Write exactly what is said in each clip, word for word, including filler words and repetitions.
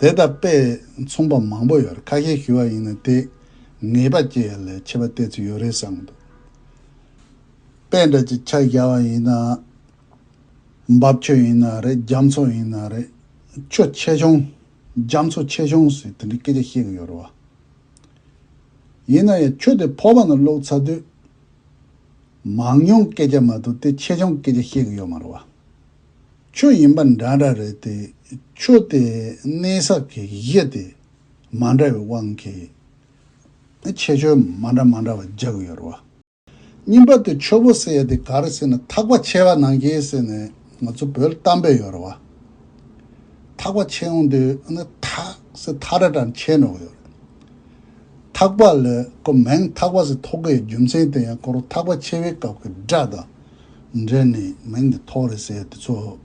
དེ་དང་དཔེ་མཚུངས་པ་མང་པོ་ཡོད་རེད། ཁ་ཤས་ཞུ་བ་ཡིན་ན་དེ་ངེས་པ་སྐྱེ་ཡ་ལས་ཁྱད་པར་ཏོག་ཙམ་ཡོད་རེད་བསམ་གྱི་འདུག་དཔེ་འདྲ་ཅིག་ཆ་བཞག་པ་ཡིན་ན། འབབ་ཆུ་ཡིན་ན་རེད། རྒྱ་མཚོ་ཡིན་ན་རེད། ཆུ་ཆེ་ཆུང་། རྒྱ་མཚོ་ཆེ་ཆུང་ཟེར་དེ་འདྲའི་སྐད་ཆ་བཤད་ཀྱི་ཡོད་རེད་བ། ཡིན་ན་ཡང་ཆུ་དེ་ཕོར་པ་ནང་བླུགས་ཚར་དུས། མང་ཉུང་སྐད་ཆ་མ་གཏོགས་དེ་ཆེ་ཆུང་སྐད་ཆ་བཤད་ཀྱི་ཡོད་མ་རེད་བ། ཆུ་ཡིན་པ་འདྲ་འདྲ་རེད་དེ། ཆུ་དེ་གནས་ས་གི་གཞི་དེ་མ་འདྲ་བའི་དབང་གིས་ཆེ་ཆུང་མ་འདྲ་མ་འདྲ་བ་རྒྱག་གི་ཡོད་རེད་བ། གཉིས་པ་དེ་ཆུ་བོ་ཟེར་ཡ་དེ་ག་རེ་ཟེར་ན། ཐག་པ་ཆད་པ་ནང་བཞིན་ཟེར་ནས་ང་ཚོ་བོད་གཏམ་དཔེ་ཡོད་རེད་བ། ཐག་པ་ཆད་ཡོང་དུས་ཨ་ནི་ཐག་ཟེར་ཐག་སྒྲ་དང་ཆད་འགྲོ་གི་ཡོད་རེད། ཐག་པ་ལ་ཁོ་མིང་ཐག་པ་ཟེར་ཐོགས་ཀྱི་རྒྱུ་མཚན་དེ་ཡང་ཁོ་རང་ཐག་པ་ཆད་པའི་སྐབས་ཀྱི་སྒྲ་དང་འབྲེལ་ནས་མིང་དེ་ཐོགས་རེད་ཟེར་དེ་ཚོ་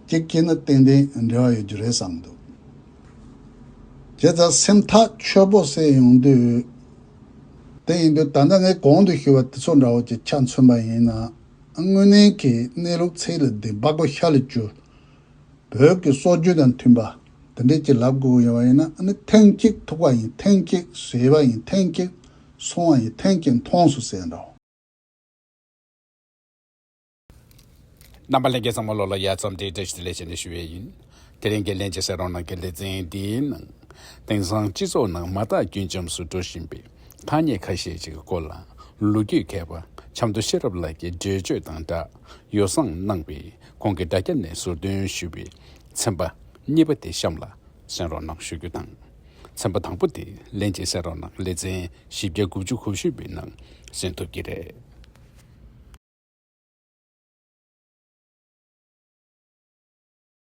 གཅིག་བྱས་ན་ཏན་ཏན་འབྲེལ་བ་ཡོད་རྒྱུ་རེད་བསམ་འདུག་བྱས་ཙང་སེམས་ཐག་ཆོད་པོ་ཟེར་ཡོང་དུས། དེ་ཡིན་དུས་ད་ལྟ་ངས་གོང་དུ་ཞུས་པ་དེ་ཚོ་འདྲ་བོ་ཅིག་ཆ་མཚོན་པ་ཡིན་ན། དངོས་གནས་ཀྱི་གནས་ལུགས་ཚིག་ལ་བདེན་པ་པོ་ཤ་ལ་བཅུ། བོད་ཀྱི་སྲོལ་རྒྱུན་དང་མཐུན་པ་དེ་འདྲས་ཅིག་ལབ་དགོས་ཡོད་པ་ཡིན་ན། ཨ་ནི་ཐེངས་གཅིག་ཐུག་པ་ཡིན། ཐེངས་གཅིག་བཟོས་པ་ཡིན། ཐེངས་གཅིག་སོང་བ་ཡིན། ཐེངས་གཅིག་མཐོང་སོང་ཟེར་འདྲ་བོ། རྣམ་པ་ལྷན་རྒྱས་ཚང་མ་ལོ་ལ་ཡ་ཙམ་དེ་བཀྲ་ཤིས་བདེ་ལེགས་ཞེས་ནས་ཞུ་བས་ཡིན། དེ་རིང་གི་ལྷན་རྒྱས་གསན་རོགས་གནང་གི་ལེ་ཚན་འདིའི་ནང་། དེང་སང་སྤྱི་ཚོགས་ནང་མ་དག་རྒྱུན་འབྱམས་སུ་འགྲོ་བཞིན་པའི་ཐ་སྙད་ཁ་ཤས་ཅིག་གི་སྐོར་ལ། ལོ་རྒྱུས་མཁས་པ་ཆབ་མདོ་ཤེས་རབ་ལགས་ཀྱི་འགྲེལ་བརྗོད་དང་སྦྲགས་ཡོ་བསྲང་གནང་བའི་ཁོང་གི་དྲ་རྒྱ་ནས་ཟུར་འདོན་ཞུས་པའི་ཚན་པ་གཉིས་པ་དེ་གཤམ་ལ་གསན་རོགས་གནང་ཞུ་རྒྱུ་དང་། ཚན་པ་དང་པོ་དེ་ལྷན་རྒྱས་གསན་རོགས་གནང་། ལེ་ཚན་བཞི་བརྒྱ་དགུ་བཅུ་གོ་བཞི་པའི་ནང་གསན་ཐུབ་ཀྱི་རེད།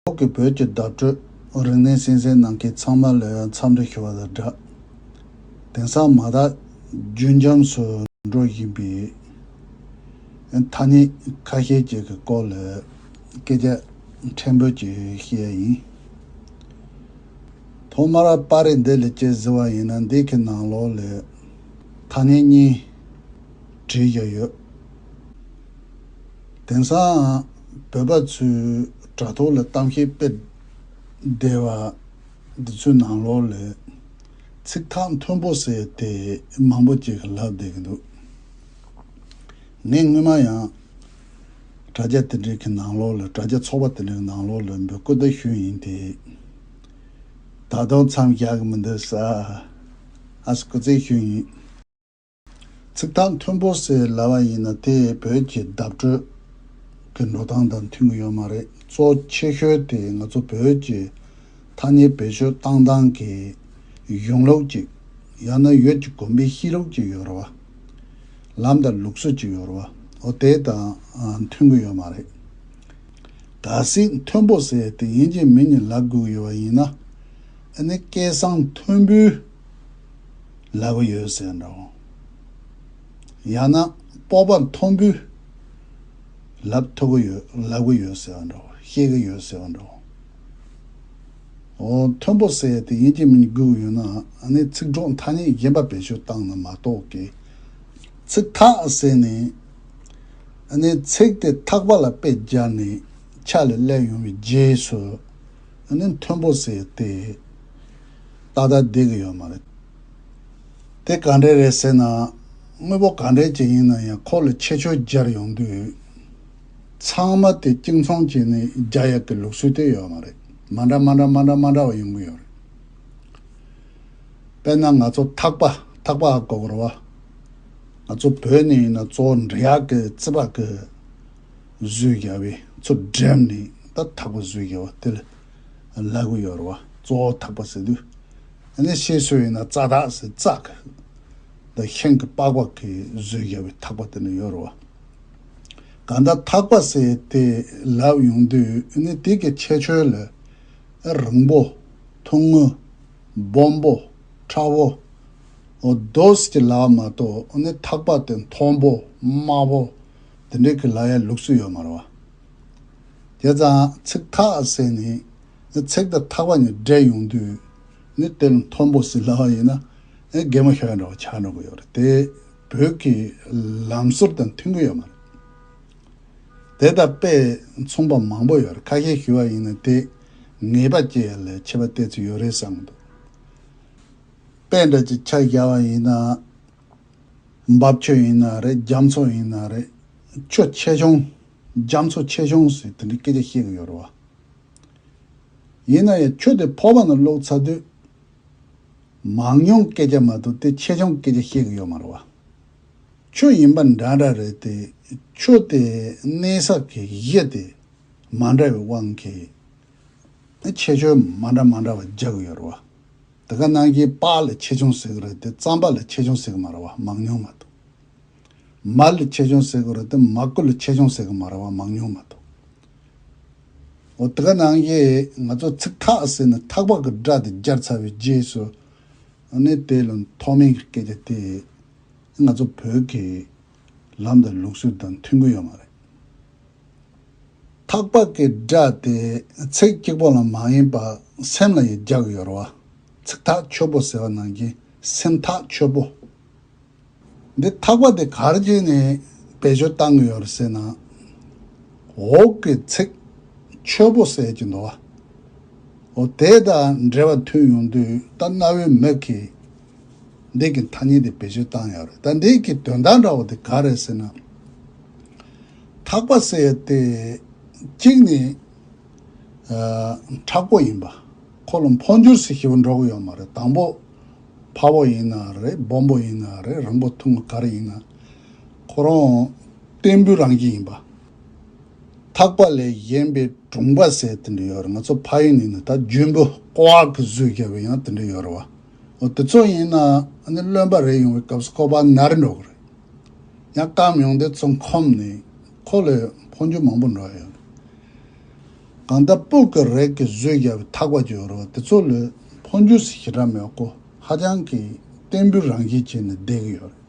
ཁོང་གིས་བོད་ཀྱི་བརྡ་སྤྲོད་རིག་གནས་གསན་གཟིགས་གནང་མཁན་ཚང་མ་ལ་འཚམས་འདྲི་ཞུ་བ་དང་སྦྲགས། དེང་སང་མ་དག་རྒྱུན་འབྱམས་སུ་འགྲོ་བཞིན་པའི་ཐ་སྙད་ཁ་ཤས་ཅིག་གི་སྐོར་ལ་སྐད་ཆ་ཕྲན་བུ་ཅིག་བཤད་ཡ་ཡིན། ཐོག་མར་པར་རིས་འདི་ལ་དཔྱད་གཟིགས་པ་ཡིན་ན། འདི་གི་ནང་ལོགས་ལ་ཐ་སྙད་གཉིས་བྲིས་བཞག་ཡོད། དེང་སང་བོད་པ་ཚོས་དྲ་ཐོག་ལ་གཏམ་བཤད་སྤེལ་བསྡད་པ་འདི་ཚོའི་ནང་ལོགས་ལ་ཚིག་ཐག་མཐོན་པོ་ཟེར་དེ་མང་པོ་ཅིག་གིས་ལབ་བསྡད་ཀྱི་འདུག་ངས་སྔོན་མ་ཡང་དྲ་རྒྱ་དེ་འདྲའི་གི་ནང་ལོགས་ལ། དྲ་རྒྱ་ཚོགས་པ་དེ་འདྲའི་ནང་ལོགས་ལ་འབོད་སྐུལ་དེ་ཞུས་ཡིན་ཏེ། ད་དུང་མཚམས་བཞག་གི་མི་འདུག་ས། ཨ་སྐུ་རྩེད་ཞུས་ཡིན། ཚིག་ཐག་མཐོན་པོ་ཟེར་ལབ་པ་ཡིན་ན་དེ་བོད་ཀྱི་བརྡ་སྤྲོད་ཀྱི་འགྲོ་སྟངས་དང་མཐུན་གྱི་ཡོད་མ་རེད། གཙོ་ཆེ་ཤོས་དེ་ང་ཚོ་བོད་ཀྱི་ཐ་སྙད་བེད་སྤྱོད་བཏང་སྟངས་ཀྱི་གཞུང་ལུགས་ཅིག་ཡང་ན་ཡུལ་གྱི་དགོན་པའི་གཤིས་ལུགས་ཅིག་ཡོད་རེད་བ། ལམ་དང་ལུགས་སྲོལ་ཅིག་ཡོད་རེད་བ། འོ་དེ་དང་མཐུན་གྱི་ཡོད་མ་རེད། གལ་སྲིད་མཐོན་པོ་ཟེར་དེ་ཡིན་གཅིག་མིན་གཉིས་ལབ་དགོས་ཀྱི་ཡོད་པ་ཡིན་ན། ཨ་ནི་སྐད་གསང་མཐོན་པོས་ལབ་ཀྱི་ཡོད་ཟེར་འདྲ་བོ། ཡང་ན་སྤོབས་པ་མཐོན་པོས་ལབ་ཐུབ་ཀྱི་ཡོད། ལབ་ཀྱི་ཡོད་ཟེར་བ་འདྲ་བོ། བཤད་ཀྱི་ཡོད་ཟེར་བ་འདྲ་བོ། འོ་མཐོན་པོ་ཟེར་དེ་ཡིན་གཅིག་མིན་གཉིས་དགོས་ཀྱི་ཡོད་ན། ཨ་ནི་ཚིག་གྲོགས་ཐ་སྙད་གཞན་པ་བེད་སྤྱོད་བཏང་ན་མ་གཏོགས་ཀྱི། ཚིག་ཐག་ཟེར་ནས་ཨ་ནི་ཚིག་དེ་ཐག་པ་ལ་དཔེ་སྦྱར་ནས་ཕྱག་ལ་སླེབས་ཡོང་བའི་རྗེས་སུ། ཨ་ནི་མཐོན་པོ་ཟེར་དེ་ཏག་ཏག་བསྡད་ཀྱི་ཡོད་མ་རེད། དེ་ག་འདྲས་རེད་ཟེར་ན། དངོས་པོ་ག་འདྲས་ཅིག་ཡིན་ན་ཡང་ཁོ་ལ་ཆེ་ཆུང་སྦྱར་ཡོང་དུས། ཚང་མ་དེ་གཅིག་མཚུངས་བྱས་ནས་སྦྱར་ཡག་གི་ལུགས་སྲོལ་དེ་ཡོད་མ་རེད། མ་འདྲ་མ་འདྲ་མ་འདྲ་མ་འདྲ་བ་ཡོང་གི་ཡོད་རེད། དཔེར་ན་ང་ཚོ་ཐག་པ། ཐག་པ་ཧ་གོ་གི་རེད་བ། ང་ཚོ་བོད་ནས་ཡིན་ན་གཙོ་བོ་འབྲི་གཡག་གི་རྩིད་པ་གི་བཟོས་བཞག་པའི་ཚུར་འགྲེམས་ནས་ད་ཐག་པ་བཟོས་བཞག་པ་དེ་ལ་ལབ་གི་ཡོད་རེད་བ། གཙོ་བོ་ཐག་པ་ཟེར་དུས། ཨ་ནི་ཤེས་སུ་ཡིན་ན་རྩྭ་ཐག་ཟེར། རྩྭ་གི་ད་ཤིང་གི་པགས་པ་གིས་བཟོས་བཞག་པའི་ཐག་པ་དེ་འདྲ་ཡོད་རེད་བ། གང་ལྟར་ཐག་པ་ཟེར་དེ་ལབ་ཡོང་དུས། ཨ་ནི་དེ་གི་ཁྱད་ཆོས་ལ། རིང་པོ། ཐུང་ངུ། སྦོམ་པོ། ཕྲ་བོ། འོ་དོ་ཟེར་གྱི་ལབ་མ་གཏོགས། ཨ་ནི་ཐག་པ་དེ་མཐོན་པོ། དམའ་བོ། དེ་འདྲའི་གི་ལབ་ཡ་ལུགས་སྲོལ་ཡོད་མ་རེད་བ། བྱས་ཙང་ཚིག་ཐག་ཟེར་ནས་ཚིག་དང་ཐག་པ་གཉིས་སྦྲེལ་ཡོང་དུས། ནི་དེ་ལ་མཐོན་པོ་ཟེར་ལབ་པ་ཡིན་ན། ཨེ་གད་མོ་ཤོར་འདྲ་བོ་ཆགས་འགྲོ་གི་ཡོད་རེད། དེ་བོད་ཀྱི་ལམ་སྲོལ་དང་མཐུན་གྱི་ཡོད་མ་རེད། དེ་དང་དཔེ་མཚུངས་པ་མང་པོ་ཡོད་རེད། ཁ་ཤས་ཞུ་བ་ཡིན་ན་དེ་ ངེས་པ་སྐྱེ་ཡ་ལས་ཆད་པ་གཏོང་ཚུལ་ཡོད་རེད་བསམ་གྱི་འདུག་དཔེ་འདྲ་ཅིག་ཆ་བཞག་པ་ཡིན་ན། འབབ་ཆུ་ཡིན་ན་རེད། རྒྱ་མཚོ་ཡིན་ན་རེད། ཆུ་ཆེ་ཆུང་། རྒྱ་མཚོ་ཆེ་ཆུང་ཟེར་དེ་འདྲའི་སྐད་ཆ་བཤད་ཀྱི་ཡོད་རེད་བ། ཡིན་ན་ཡང་ཆུ་དེ་ཕོར་པ་ནང་བླུགས་ཚར་དུས། མང་ཉུང་སྐད་ཆ་མ་གཏོགས་དེ་ཆེ་ཆུང་སྐད་ཆ་བཤད་ཀྱི་ཡོད་མ་རེད་བ། ཆུ་ཡིན་པ་འདྲ་འདྲ་རེད་དེ། ཆུ་དེ་གནས་ས་གི་གཞི་དེ་མ་འདྲ་བའི་དབང་གིས། ཆེ་ཆུང་མ་འདྲ་མ་འདྲ་བ་རྒྱག་གི་ཡོད་རེད་བ། དེ་ག་ནང་བཞིན་པགས་ལ་ཆེ་ཆུང་ཟེར་གི་རེད་དེ། རྩམ་པ་ལ་ཆེ་ཆུང་ཟེར་གི་མ་རེད་བ། མང་ཉུང་མ་གཏོགས། མར་ལ་ཆེ་ཆུང་ཟེར་གི་རེད་དེ། མར་ཁུ་ལ་ཆེ་ཆུང་ཟེར་གི་མ་རེད་བ། མང་ཉུང་མ་གཏོགས། འོ་དེ་ག་ནང་བཞིན་ང་ཚོ་ཚིག་ཐག་ཟེར་ནས་ཐག་པ་གི་སྒྲ་དེ་སྦྱར་ཚར་བའི་རྗེས་སུ། ཨ་ནི་དེ་ལ་མཐོ་དམན་གྱི་སྐད་ཆ་དེ་ང་ཚོ་བོད་ཀྱི་ལམ་དང་ལུགས་སྲོལ་དང་མཐུན་གྱི་ཡོད་མ་རེད། ཐག་པ་གི་སྒྲ་དེ་ཚིག་གཅིག་པོ་ལ་མ་ཡིན་པ་སེམས་ལ་ཡང་རྒྱག་གི་ཡོད་རེད་བ། ཚིག་ཐག་ཆོད་པོ་ཟེར་བ་ནང་བཞིན་སེམས་ཐག་ཆོད་པོ། འདི་ཐག་པ་དེ་ག་རེ་བྱས་ནས་བེད་སྤྱོད་བཏང་གི་ཡོད་རེད་ཟེར་ན། འོག་གི་ཚིག་ཆོད་པོ་ཟེར་གྱི་འདུག་བ། འོ་དེ་དང་འབྲེལ་བ་མཐུད་ཡོང་དུས་ད་གནའ་བོའི་མི་གིས་འདི་གི་ཐ་སྙད་དེ་བེད་སྤྱོད་བཏང་ཡོད་རེད། ད་འདི་གི་དོན་དག་འདྲ་བོ་དེ་ག་རེད་ཟེར་ན། ཐག་པ་ཟེར་ཡ་དེ་གཅིག་ནི། ཨ། མཁྲེགས་པོ་ཡིན་པ། ཁོ་ལ་འཕོ་འགྱུར་ཟེར་ཞེ་པོ་འགྲོ་གི་ཡོད་མ་རེད། དང་པོ་ཕ་བོ་ཡིན་ན་རེད། སྦོམ་པོ་ཡིན་ན་རེད། རིང་པོ་ཐུང་ངུ་ག་རེ་ཡིན་ན། ཁོ་རང་བརྟན་པོའི་རང་བཞིན་ཡིན་པ། ཐག་པ་ལས་གཞན་པའི་གྲུང་པ་ཟེར་དེ་འདྲ་ཡོད་རེད། ང་ཚོ་ཕ་ཡུལ་ནས་ནི་ད་རྒྱུན་པོ་ཀོ་བ་གི་བཟོས་བརྒྱབ་པའི་ཡང་དེ་འདྲ་ཡོད་རེད་བ། འོ་དེ་ཚོ་ཡིན་ན་ཨ་ནི་རློན་པ་རེག་ཡོང་བའི་སྐབས་སུ་ཁོ་པ་ནར་འགྲོ་གི་རེད། ཡང་སྐམ་ཡོང་དུས་ཚོ་འཁོམས་ནས་ཁོ་ལས་འཕོ་འགྱུར་མང་པོ་འགྲོ་ཡ་ཡོད། གང་ལྟར་སྤུ་གུ་རིགས་ཀྱི་བཟོས་བརྒྱབ་པའི་ཐག་པ་ཅིག་ཡོད་རེད་བ། དེ་ཚོ་ལ་འཕོ་འགྱུར་ཞེ་དྲག་མེད་གོ། ཧ་ཅང་གི་བརྟན་པོའི་རང་བཞིན་བྱས་ནས་བསྡད་ཀྱི་ཡོད་རེད།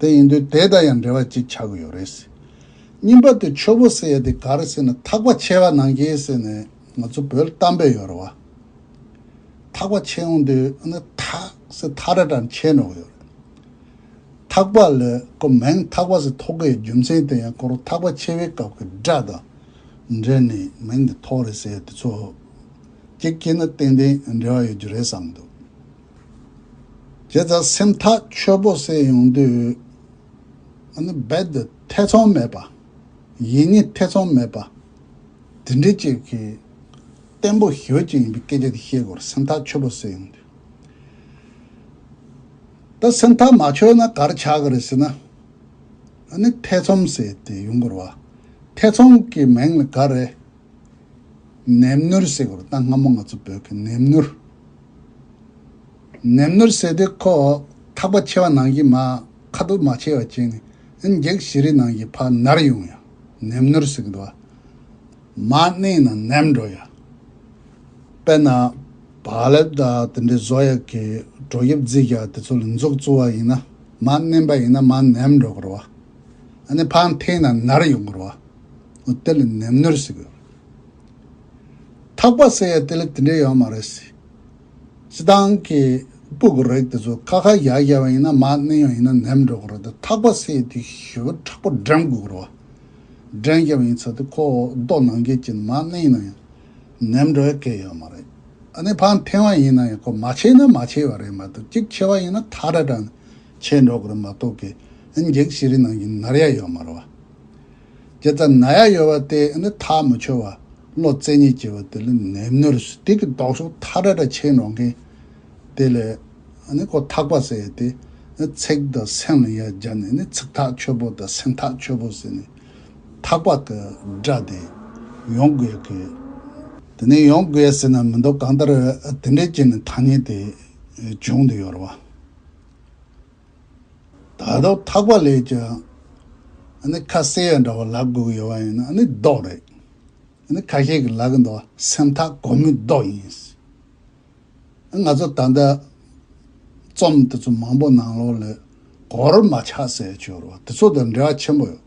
དེ་ཡིན་དུས་དེ་དང་ཡང་འབྲེལ་བ་གཅིག་ཆགས་ཀྱི་ཡོད་རེད། གཉིས་པ་དེ་ཆོད་པོ་ཟེར་ཡ་དེ་ག་རེ་ཟེར་ན། ཐག་པ་ཆད་པ་ནང་བཞིན་ཟེར་ནས་ང་ཚོ་བོད་ལ་གཏམ་དཔེ་ཡོད་རེད་བ། ཐག་པ་ཆད་ཡོང་དུས་ཨ་ནི་ཐག་ཟེར་ཐག་ར་ར་ཆད་འགྲོ་གི་ཡོད་རེད། ཐག་པ་ལ་ཁོ་མིང་ཐག་པ་ཟེར་ཐོགས་ཀྱི་རྒྱུ་མཚན་དེ་ཡང་ཁོ་རང་ཐག་པ་ཆད་པའི་སྐབས་ཀྱི་སྒྲ་དང་འབྲེལ་ནས་མིང་དེ་ཐོགས་རེད་ཟེར་དེ་ཚོ་གཅིག་སྐྱེས་ན་ཏན་ཏན་འབྲེལ་བ་ཡོད་རྒྱུ་རེད་བསམ་འདུག་བྱས་ཙང་སེམས་ཐག་ཆོད་པོ་ཟེར་ཡོང་དུས་ཨ་ནི་རྦད་དེ་ཐེ་ཚོམ་མེད་པ། ཡིད་གཉིས་ཐེ་ཚོམ་མེད་པ། དེ་འདྲའི་ཅིག་གི་བརྟན་པོ་ཞེ་པོ་ཅིག་ཡིན་པའི་སྐད་ཆ་དེ་བཤད་དགོས་རེད། སེམས་ཐག་ཆོད་པོ་ཟེར་ཡོང་དུས། ད་སེམས་ཐག་མ་ཆོད་ན་ག་རེ་ཆགས་ཀྱི་རེད་ཟེར་ན། ཨ་ནི་ཐེ་ཚོམ་ཟེར་དེ་ཡོང་གི་རེད་བ། ཐེ་ཚོམ་གྱི་མིང་ལ་ག་རེ། ནེམ་ནུར་ཟེར་གི་རེད། ད་སྔ་མོ་ང་ཚོ་བོད་ཀྱི་ནེམ་ནུར། ནེམ་ནུར་ཟེར་དུས་ཁོ་ཐག་པ་ཆད་པ་ནང་བཞིན་མར་ཁ་ཐུག་མ་ཆད་པ་བྱས་ནས་ཨ་ནི་འགྱིག་ཞིག་རི་ནང་བཞིན་ཕར་ནར་ཡོང་ཡ། ནེམ་ནུར་ཟེར་གི་འདུག་བ། མར་མནན་ན་ནེམ་འགྲོ་ཡ། དཔེར་ན། བག་ལེབ་དང་དེ་འདྲའི་བཟོ་ཡག་གི་གྲོ་ཞིབ་རྫི་རྒྱག་དེ་ཚོ་ལ་མཛུབ་བཙུགས་པ་ཡིན་ན་མར་མནན་པ་ཡིན་ན་མར་ནེམ་འགྲོ་གི་རེད་བ། ཨ་ནི་ཕར་འཐེན་ན་ནར་ཡོང་གི་རེད་བ། འོ་དེ་ལ་ནེམ་ནུར་ཟེར་གི་ཡོད་རེད། ཐག་པ་ཟེར་ཡ་དེ་ལ་དེ་འདྲ་ཡོད་མ་རེད་ཟེར། སྤྱིར་བཏང་གི་སྤུ་གུ་རིགས་དེ་ཚོ་ཁ་ཁ་བཞག་བཞག་པ་ཡིན་ན་མར་མནན་ཡོང་ཡིན་ན་ནེམ་འགྲོ་གི་རེད་དེ། ཐག་པ་ཟེར་ཡ་དེ་ཞེ་པོ་མཁྲེགས་པོ་འགྲེམ་དགོས་གི་རེད་བ། འགྲེམ་བཞག་པ་ཡིན་ཚར་དུས་ཁོ་རྡོ་ནང་བཞིན་གྱི་མར་མནན་ཡིན་ན་ཡང་ནེམ་འགྲོ་ཡ་གང་ཡང་ཡོད་མ་རེད། ཨ་ནི་ཕར་འཐེན་པ་ཡིན་ན་ཡང་ཁོ་མ་ཆད་ན་མ་ཆད་པ་རེད་མ་གཏོགས། གཅིག་ཆད་པ་ཡིན་ན་ཐག་ར་ར་ཆད་འགྲོ་གི་རེད་མ་གཏོགས་གི། ཨ་ནི་འགྱིག་ཞིག་རི་ནང་བཞིན་ནར་ཡ་ཡོད་མ་རེད་བ། དེ་ལྟར་ན་ཡ་ཡོད་པ་དེ་ནི་ཐག་མི་ཆོད་པ་བློ་རྩེ་གཉིས་བྱེད་པ་དེ་ལ་ནེམ་ནུར་ཟེར། དེ་གི་ལྡོག་ཕྱོགས་ཐག་ར་ར་ཆད་འགྲོ་མཁན་དེ་ལ་ཨ་ནི་ཁོ་ཐག་པ་ཟེར་ཡ་དེ་ནི་ཚིག་དང་སེམས་ལ་ཡ་སྦྱར་ནས་ནི་ཚིག་ཐག་ཆོད་པོ་དང་སེམས་ཐག་ཆོད་པོ་ཟེར་ནས་ཐག་པ་གི་སྒྲ་དེ་ཡོང་དགོས་ཀི། དེ་ནས་ཡོང་དགོས་ཟེར་ན་མི་འདུག་གང་ལྟར་དེ་འདྲས་བྱས་ནས་ཐ་སྙད་དེ་བྱུང་བསྡད་ཡོད་རེད་བ། ད་དུང་ཐག་པ་ལས་ཀྱང་ཨ་ནི་ཁ་གསལ་ཡ་འདྲ་བ་ལབ་དགོས་ཀྱི་ཡོད་པ་ཡིན་ན་ཨ་ནི་ལྡོག་རེད། ཨ་ནི་ཁ་ཤས་ཀྱིས་ལབ་ཀྱི་འདུག་སེམས་ཐག་གོར་མོའི་ལྡོག་ཡིན། ཨ་ང་ཚོ་ད་ལྟ་རྩོམ་དེ་ཚོ་མང་པོ་ནང་ལོགས་ལ་གོར་མ་ཆག་ཟེར་ཡ་ཅིག་ཡོད་རེད་བ། དེ་ཚོ་དང་འབྲེལ་བ་ཆེན་པོ་ཡོད།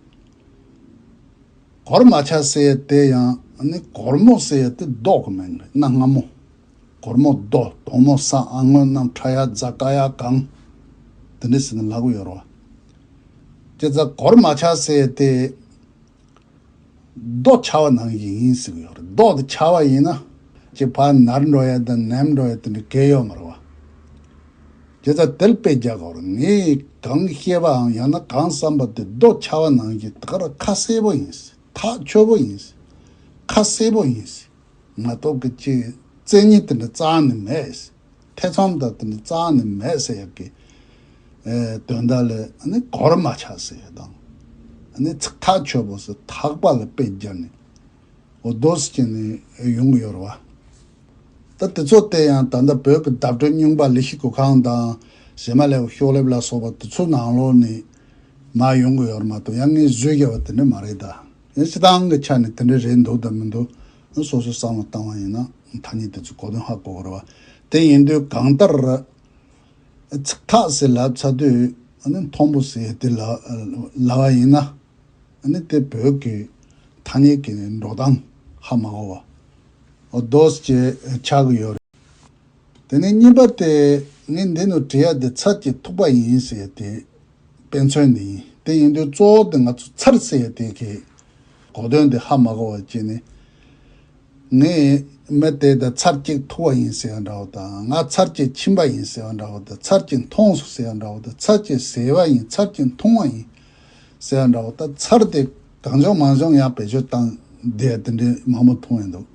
གོར་མ་ཆག་ཟེར་ཡ་དེ་ཡང་ཨ་ནི་གོར་མོ་ཟེར་ཡ་དེ་ལྡོག་གི་མིང་རེད། གནའ་སྔ་མོ། གོར་མོ་ལྡོག་དོག་མོ་ས། ཨ་སྔོན་གནམ་ཁྲ་ཡག་རྫ་དཀར་ཡག་གང་། དེ་འདྲ་ཟེར་ནས་ལབ་ཀྱི་ཡོད་རེད་བ། བྱས་ཙང་གོར་མ་ཆག་ཟེར་ཡ་དེ་རྡོ་ཆག་པ་ནང་བཞིན་ཡིན་ཟེར་གྱི་ཡོད་རེད། རྡོ་དེ་ཆག་པ་ཡིན་ན་ ཅིག་ཕར་ནར་འགྲོ་ཡ་དང་ནེམ་འགྲོ་ཡ་དེ་འདྲ་གང་ཡང་ཡོད་མ་རེད་བ། བྱས་ཙང་དེ་ལ་དཔེ་རྒྱག་དགོས་རེད། ངས་གང་བཤད་པའང་ཡང་ན་གང་བསམ་པ་དེ་རྡོ་འཆའ་བ་ནང་བཞིན་དེ་ག་ར་ཁ་གསལ་པོ་ཡིན། ཐག་ཆོད་པོ་ཡིན། ཁ་གསལ་པོ་ཡིན། མ་གཏོགས་ཀྱི་ཅིག་རྩེ་གཉིས་དེ་འདྲ་རྩ་ནས་མེད། ཐེ་ཚོམ་དང་དེ་འདྲ་རྩ་ནས་མེད་ཟེར་ཡག་གི་ཨེ་དོན་དག་ལ་ཨ་ནི་གོར་མ་ཆག་ཟེར་ཡ་དང་། ཨ་ནི་ཚིག་ཐག་ཆོད་པོ་ཟེར་ཐག་པ་ལ་དཔེ་སྦྱར་ནས་འོ་དོ་ཟེར་བྱས་ནས་ཡོང་གི་ཡོད་རེད་བ། ད་དེ་ཚོ་དེ་ཡང་ད་ལྟ་བོད་ཀྱི་བརྡ་སྤྲོད་རྙིང་པ་ལས་གཞི་འགོད་ཁང་དང་གཞས་མ་ལེའུ་ཤོག་ལེབ་ལ་སོགས་པ་དེ་ཚོ་ནང་ལོགས་ནས་མར་ཡོང་གི་ཡོད་རེད་མ་གཏོགས། ཡང་ངས་བཟོས་བཞག་པ་དེ་འདྲ་མ་རེད་ད། ཡང་སྤྱིར་བཏང་གི་ཆ་ནས་དེ་འདྲ་རེད་འདུག་དང་མི་འདུག་སོ་སོས་བསམ་བློ་བཏང་བ་ཡིན་ན་ཐ་སྙད་དེ་ཚོ་གོ་དོན་ཧ་གོ་གི་རེད་བ། དེ་ཡིན་དུས་གང་ལྟར་ཚིག་ཐག་ཟེར་ལབ་ཚར་དུས་ཨ་ནི་མཐོན་པོ་ཟེར་དེ་ལ་ལབ་པ་ཡིན་ན། ཨ་ནི་དེ་བོད་ཀྱི་ཐ་སྙད་ཀྱི་འགྲོ་སྟངས་ཧ་མ་གོ་བ། འོ་དོ་ཟེར་ཆགས་ཀྱི་ཡོད་རེད། དེ་ནས་གཉིས་པ་དེ་ངས་འདི་ནང་བྲིས་ཡ་དེ་ཚར་གཅིག་ཐུག་པ་ཡིན་ཟེར་ཡ་དེ་དཔེ་མཚོན་འདི་ཡིན། དེ་ཡིན་དུས་གཙོ་བོ་དེ་ང་ཚོ་ཚར་ཟེར་ཡ་དེ་གི་གོ་དོན་དེ་ཧ་མ་གོ་བ་བྱས་ནས། ངས་མི་དེ་དང་ཚར་གཅིག་ཐུག་པ་ཡིན་ཟེར་བ་འདྲ་བོ་དང་། ང་ཚར་གཅིག་ཕྱིན་པ་ཡིན་ཟེར་བ་འདྲ་བོ་དང་། ཚར་གཅིག་མཐོང་སོང་ཟེར་བ་འདྲ་བོ་དང་། ཚར་གཅིག་ཟེར་བ་ཡིན། ཚར་གཅིག་མཐོང་བ་ཡིན་ཟེར་བ་འདྲ་བོ་དང་། ཚར་དེ་གང་བྱུང་མང་བྱུང་ཡང་བེད་སྤྱོད་བཏང་བསྡད་དེ་འདྲའི་མང་པོ་མཐོང་ཡོང་འདུག་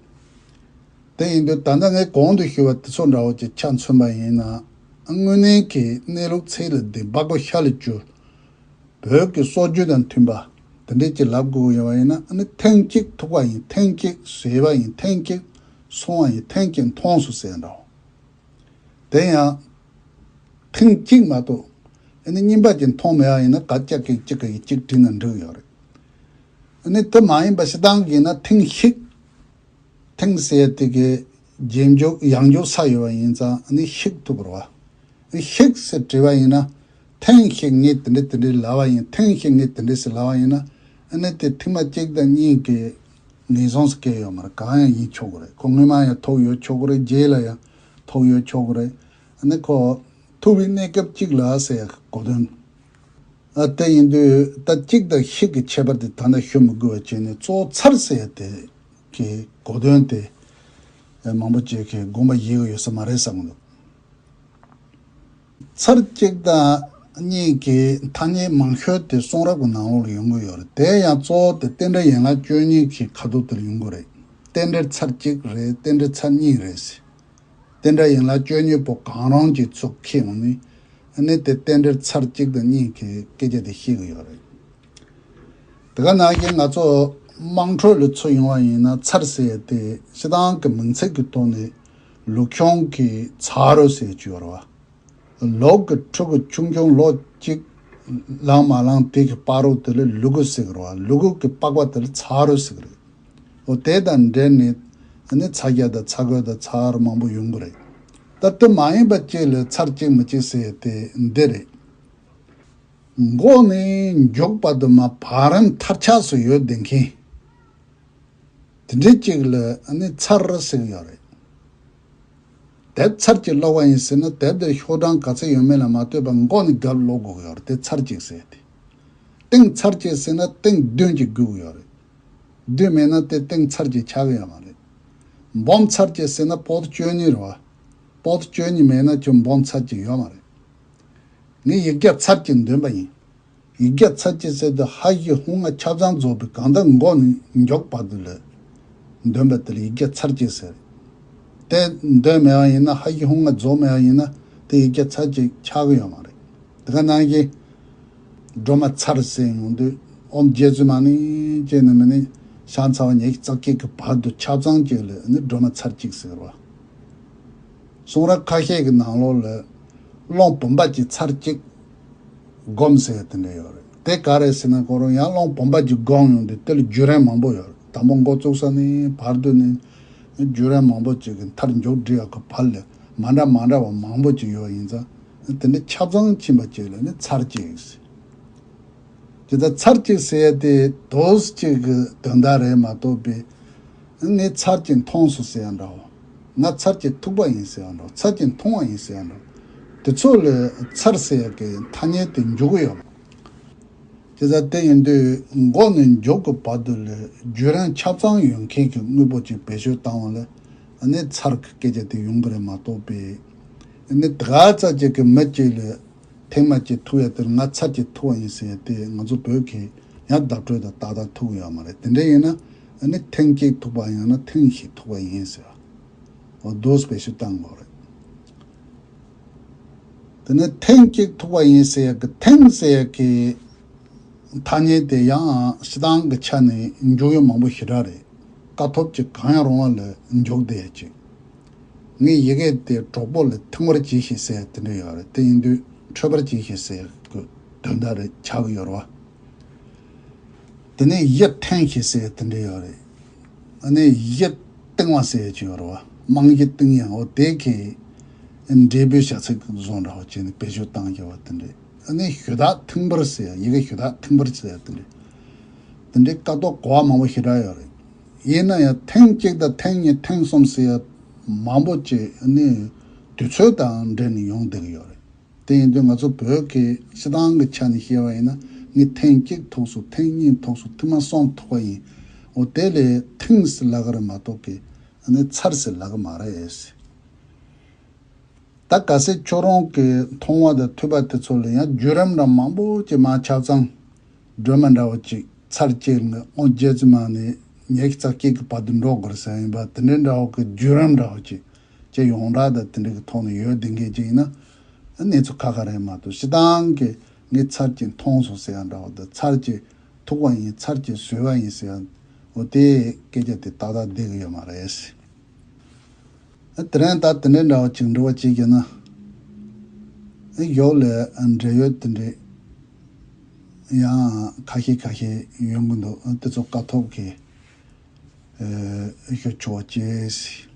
དེ་ཡིན་དུས་ད་ལྟ་ངས་གོང་དུ་ཞུས་པ་དེ་ཚོ་འདྲ་བོ་ཅིག་ཆ་མཚོན་པ་ཡིན་ན། དངོས་གནས་ཀྱི་གནས་ལུགས་ཚིག་ལ་བདེན། འབག་པ་ཤ་ལ་བཅུ། བོད་ཀྱི་སྲོལ་རྒྱུན་དང་མཐུན་པ་དེ་འདྲས་ཅིག་ལབ་དགོས་ཡོད་པ་ཡིན་ན། ཨ་ནི་ཐེངས་གཅིག་ཐུག་པ་ཡིན། ཐེངས་གཅིག་ཟོས་པ་ཡིན། ཐེངས་གཅིག་སོང་བ་ཡིན། ཐེངས་གཅིག་མཐོང་སོང་ཟེར་འདྲ་བོ། དེ་ཡང་ཐེངས་གཅིག་མ་གཏོགས་ཨ་ནི་གཉིས་པ་ཅིག་མཐོང་མེད་པ་ཡིན་ན། ག་ཅག་གིས་གཅིག་གིས་གཅིག་བྲིས་ན་འགྲིག་ཡོད་རེད། ཨ་ནི་དེ་མ་ཡིན་པ་སྤྱིར་བཏང་གི་ཡིན་ན་ཐེངས་ཤིག་ཐེངས་ཟེར་དེ་གའི་རྗེས་འཇུག་ཡང་འཇུག་ས་ཡོད་པ་ཡིན་ཙང་། ཨ་ནི་ཤིག་ཐུག་རེད་བ། ཨ་ནི་ཤིག་ཟེར་བྲིས་པ་ཡིན་ན། ཐེངས་ཤིག་ངས་དེ་འདྲ་དེ་འདྲ་ལབ་པ་ཡིན། ཐེངས་ཤིག་ངས་དེ་འདྲ་ཟེར་ལབ་པ་ཡིན་ན། ཨ་ནི་དེ་ཐེངས་མ་གཅིག་དང་གཉིས་ཀྱི་ངེས་བཟུང་ཟེར་གྱི་ཡོད་མ་རེད། གང་ཡང་ཡིན་ཆོག་གི་རེད། ཁོ་སྔོན་མ་ཡང་ཐུག་ཡོད་ཆོག་གི་རེད། རྗེས་ལ་ཡང་ཐུག་ཡོད་ཆོག་གི་རེད། ཨ་ནི་ཁོ་ཐུག་པའི་གནས་སྐབས་གཅིག་ལ་ཟེར་གོ་དོན། ཨ་དེ་ཡིན་དུས་ད་གཅིག་དང་ཤིག་གི་ཁྱད་པར་དེ་ད་ནི་ཤོད་མི་དགོས་པ་བྱས་ནས། གཙོ་བོ་ཚར་ཟེར་ཡ་དེ་གི་གོ་དོན་དེ་མང་པོ་ཅིག་གིས་དགོངས་པ་བཞེས་ཀྱི་ཡོད་ས་མ་རེད་བསམ་གྱི་འདུག་ཚར་གཅིག་དང་གཉིས་ཀྱི་ཐ་སྙད་མང་ཤོས་དེ་གསུང་རབ་ཀྱི་ནང་ལོགས་ལ་ཡོང་གི་ཡོད་རེད། དེ་ཡང་གཙོ་བོ་དེ་རྟེན་འབྲེལ་ཡན་ལག་བཅུ་གཉིས་ཀྱི་ཁ་ཐུག་དེ་ལ་ཡོང་གི་རེད། རྟེན་འབྲེལ་ཚར་གཅིག་རེད། རྟེན་འབྲེལ་ཚར་གཉིས་རེད། རྟེན་འབྲེལ་ཡན་ལག་བཅུ་གཉིས་པོ་གང་རུང་གཅིག་ཚུར་འཁྱེར་ཡོང་ནས། ཨ་ནི་དེ་རྟེན་འབྲེལ་ཚར་གཅིག་དང་གཉིས་ཀྱི་སྐད་ཆ་དེ་བཤད་ཀྱི་ཡོད་རེད། དེ་ག་ནང་བཞིན་ང་ཚོ་དམངས་ཁྲོད་ལ་ཚུར་ཡོང་བ་ཡིན་ན། ཚར་ཟེར་ཡ་དེ་སྤྱིར་བཏང་གི་མིང་ཚིག་གི་ཐོག་ནས་ལུག་གཞོང་གི་ཚ་རུ་ཟེར་གྱི་ཡོད་རེད་བ། ལུག་གི་ཕྲུ་གུ་ཆུང་ཆུང་ལོ་གཅིག་ལང་མ་ལང་དེ་གི་བར་དུ་དེ་ལ་ལུ་གུ་ཟེར་གི་རེད་བ། ལུ་གུ་གི་པགས་པ་དེ་ལ་ཚ་རུ་ཟེར་གི་རེད། འོ་དེ་དང་འབྲེལ་ནས་ཨ་ནི་ཚ་རྒྱ་དང་ཚ་གོས་དང་ཚ་རུ་མང་པོ་ཡོང་གི་རེད། ད་དེ་མ་ཡིན་པ་གཅིག་ལ་ཚར་གཅིག་མི་གཅིག་ཟེར་ཡ་དེ་འདི་རེད། མགོ་ནས་མཇུག་བར་དུ་མར་བག་རིམ་མཐར་ཆགས་སུ་ཡོད་བསྡད་མཁན། དེ་འདྲའི་གཅིག་ལ་ཨ་ནི་ཚར་ཟེར་གྱི་ཡོད་རེད། དེབ་ཚར་གཅིག་ཀློག་པ་ཡིན་ཟེར་ན། དེབ་དེར་ཤོག་གྲངས་ག་ཚོད་ཡོད་མེད་ལ་མ་ལྟོས་པར་མགོ་ནས་རྒྱབ་ཀློག་དགོས་ཀྱི་ཡོད་རེད། དེ་ཚར་གཅིག་ཟེར་ཏེ། ཏིང་ཚར་གཅིག་ཟེར་ན་ཏིང་བདུན་གཅིག་དགོས་ཀྱི་ཡོད་རེད། བདུན་མེད་ན་དེ་ཏིང་ཚར་གཅིག་ཆགས་ཀྱི་ཡོད་མ་རེད། འབུམ་ཚར་གཅིག་ཟེར་ན་པོ་ཏི་བཅུ་གཉིས་རེད་བ། པོ་ཏི་བཅུ་གཉིས་མེད་ན་ཁྱོད་འབུམ་ཚར་གཅིག་ཡོད་མ་རེད། ངས་ཡིག་བརྒྱ་ཚར་གཅིག་འདོན་པ་ཡིན། ཡིག་བརྒྱ་ཚར་གཅིག་ཟེར་དུས་ཧ་ཤི་ཧུ་ང་ཆ་ཚང་རྫོགས་པའི་གང་ལྟར་མགོ་ནས་མཇུག་བར་དུ་ལ་འདོན་པ་དེ་ལ་ཡིག་བརྒྱ་ཚར་གཅིག་ཟེར། དེ་འདོན་མེད་པ་ཡིན་ན། ཧ་ཤི་ཧུ་ང་རྫོགས་མེད་པ་ཡིན་ན་དེ་ཡིག་བརྒྱ་ཚར་གཅིག་ཆགས་ཀྱི་ཡོད་མ་རེད། དེ་ག་ནང་བཞིན་སྒྲོལ་མ་ཚར་ཟེར་ཡོང་དུས། ཨོཾ་རྗེ་བཙུན་མ་ཎི་ཅེས་ནི་མི་ནི་ཤར་ཚར་བ་ཉི་ཤུ་རྩ་གཅིག་གི་བར་དུ་ཆ་ཚང་གཅིག་ལ་ནི་སྒྲོལ་མ་ཚར་གཅིག་ཟེར་བ། གསུང་རབ་ཁ་ཤས་ཀྱི་ནང་ལོགས་ལ་གླང་བུམ་པ་གཅིག་ཚར་གཅིག་བསྒོམ་ཟེར་དེ་འདྲ་ཡོད་རེད། དེ་ག་རེད་ཟེར་ན། ཁོ་རང་ཡང་གླང་བུམ་པ་གཅིག་བསྒོམ་ཡོང་དུས་དེ་ལ་བརྒྱུད་རིམ་མང་པོ་ཡོད་རེད། དང་པོ་འགོ་བཙུགས་ས་ནས་བར་དུ་ནས་བརྒྱུད་རིམ་མང་པོ་གཅིག་གི་མཐར་མཇུག་སྒྲིལ་ཡག་གི་བར་ལ་མ་འདྲ་མ་འདྲ་བ་མང་པོ་གཅིག་ཡོད་ཡིན་ཙང་། དེ་འདྲ་ཆ་ཚང་ཕྱིན་པ་གཅིག་ལ་ནི་ཚར་གཅིག་ཟེར། དེ་ལྟར་ཚར་གཅིག་ཟེར་ཡ་དེ་དོ་གཅིག་གི་དོན་དག་རེད་མ་གཏོགས་པའི། ངས་ཚར་གཅིག་མཐོང་སོང་ཟེར་ཡ་འདྲ་བོ། ང་ཚར་གཅིག་ཐུག་པ་ཡིན་ཟེར་ཡ་འདྲ་བོ། ཚར་གཅིག་མཐོང་བ་ཡིན་ཟེར་ཡ་འདྲ་བོ། དེ་ཚོ་ལ་ཚར་ཟེར་ཡ་གི་ཐ་སྙད་དེ་འཇུག་གི་ཡོད་མ་རེད། དེ་ལྟར་དེ་ཡིན་དུས་མགོ་ནས་མཇུག་གི་བར་དུ་ལ་བརྒྱུད་རིམ་ཆ་ཚང་ཡོད་མཁན་གྱི་དངོས་པོ་གཅིག་བེད་སྤྱོད་བཏང་བ་ལ་ ཨ་ནི་ཚར་གྱི་སྐད་ཆ་དེ་ཡོང་གི་རེད་མ་གཏོགས་པའི། ཨ་ནི་དེ་ག་ཙམ་ཅིག་གི་མི་གཅིག་ལ་ཐེངས་མ་གཅིག་ཐུག་ཡ་དེར་ང་ཚར་གཅིག་ཐུག་པ་ཡིན་ཟེར་ཡ་དེ་ང་ཚོ་བོད་ཀྱི་ཡང་བརྡ་སྤྲོད་དང་ཏག་ཏག་ཐུག་ཡོད་མ་རེད། དེ་འདྲ་ཡིན་ན་ཨ་ནི་ཐེངས་གཅིག་ཐུག་པ་ཡང་ན་ཐེངས་བཞི་ཐུག་པ་ཡིན་ཟེར་བ། འོ་དོ་སྤེ་ཤུ་བཏང་དགོས་རེད། དེ་ནས་ཐེངས་གཅིག་ཐུག་པ་ཡིན་ཟེར་ཡ་གི་ཐེངས་ཟེར་ཡ་གི་ཐ་སྙད་དེ་ཡང་སྤྱིར་བཏང་གི་ཆ་ནས་འཇུག་ཡུལ་མང་པོ་ཞེ་དྲག་རེད། དཀའ་ཐུབ་ཀྱི་གང་ཡང་རུང་བ་ལ་འཇུག་བསྡད་ཡ་ཅིག་ངས་ཡི་གེ་དེ་གྲོགས་པོ་ལ་ཐིམ་པར་གྱིས་ཤིག་ཟེར་ཡ་དེ་འདྲ་ཡོད་རེད། དེ་ཡིན་དུས་འཕྲོད་པར་གྱིས་ཤིག་ཟེར་ཡ་གི་དོན་དག་རེད་ཆགས་ཀྱི་ཡོད་རེད་བ། དེ་ནས་གཞི་འཐེན་ཞིག་ཟེར་དེ་འདྲ་ཡོད་རེད། ཨ་ནི་གཞི་བཏིང་བ་ཟེར་གྱི་ཡོད་རེད་བ། རྨང་གཞི་བཏིང་ཡང་འོ་དེ་གི་འབྲས་བུའི་བྱ་ཚིག་བཟོ་འདྲ་བོ་བྱས་ནས་བེད་སྤྱོད་བཏང་བྱ་བ་དེ་འདྲ། ཨ་ནི་ཞུ་དག་ཐིམ་པར་ཟེར་ཡ་ཡི་གེ་ཞུ་དག་ཐིམ་པར་ཟེར་ཡ་དེ་འདྲ། དེ་འདྲའི་ཀ་ཏོག་གོ་བ་མང་པོ་ཞེ་དྲག་ཡོད་རེད། ཡིན་ན་ཡང་ཐེངས་གཅིག་དང་ཐེངས་གཉིས་ཐེངས་གསུམ་ཟེར་ཡ་མང་པོ་ཅིག་ཨ་ནི་དུས་ཚོད་དང་འབྲེལ་ནས་ཡོང་བསྡད་ཀྱི་ཡོད་རེད། དེ་ཡིན་དུས་ང་ཚོ་བོད་ཀྱི་སྤྱིར་བཏང་གི་ཆ་ནས་བཤད་པ་ཡིན་ན་ངས་ཐེངས་གཅིག་ཐུག་སོང་། ཐེངས་གཉིས་ཐུག་སོང་། ཐེངས་མ་གསུམ་ཐུག་པ་ཡིན། འོ་དེ་ལས་ཐེངས་ཟེར་ལབ་ཀྱི་རེད་མ་གཏོགས་ཀྱི་ཨ་ནི་ཚར་ཟེར་ལབ་ཀྱི་མ་རེད། ད་གལ་སྲིད་ཁྱོད་རང་གི་མཐོང་བ་དང་ཐོས་པ་དེ་ཚོ་ལ་ཡང་བརྒྱུད་རིམ་འདྲ་མང་པོ་ཅིག་མར་ཆ་ཚང་སྒྲོལ་མ་འདྲ་བོ་ཅིག་ཚར་གཅིག་ནས་དབང་བརྒྱད་ཙམ་མ་ནས་ཉི་ཤུ་རྩ་གཅིག་གི་བར་དུ་འགྲོ་དགོས་ཟེར་ཡིན་པ་དེ་འདྲའི་འདྲ་བོ་གི་བརྒྱུད་རིམ་འདྲ་བོ་ཅིག་ཅེས་ཡོངས་གྲགས་དང་དེ་འདྲ་གི་ཐོག་ནས་ཡོད་བསྡད་མཁན་ཅིག་ཡིན་ན་གནས་ཚུལ་ཁ་ཁ་རེད་མ་གཏོགས་སྤྱིར་བཏང་གི་ངས་ཚར་གཅིག་མཐོང་སོང་ཟེར་ཡ་འདྲ་བོ་དང་ཚར་གཅིག་ཐུག་པ་ཡིན། ཚར་གཅིག་བཟོས་པ་ཡིན་ཟེར་ཡ་འོ་དེ་སྐད་ཆ་དེ་ཏག་ཏག་བསྡད་ཀྱི་ཡོད་མ་རེད། དེ་རིང་ད་དེ་འདྲའི་འདྲ་བོ་ཅིག་འབྲི་བ་བྱེད་ཀྱི་ན། ཡོག་ལ་འབྲེལ་ཡོད་དེ་འདྲའི་ཡང་ཁ་ཤས་ཁ་ཤས་ཡོང་གི་འདུག་དེ་ཚོ་ཀ་ཐོག་གི་ཨེ་ཞུ་ཆོག་ཅེས།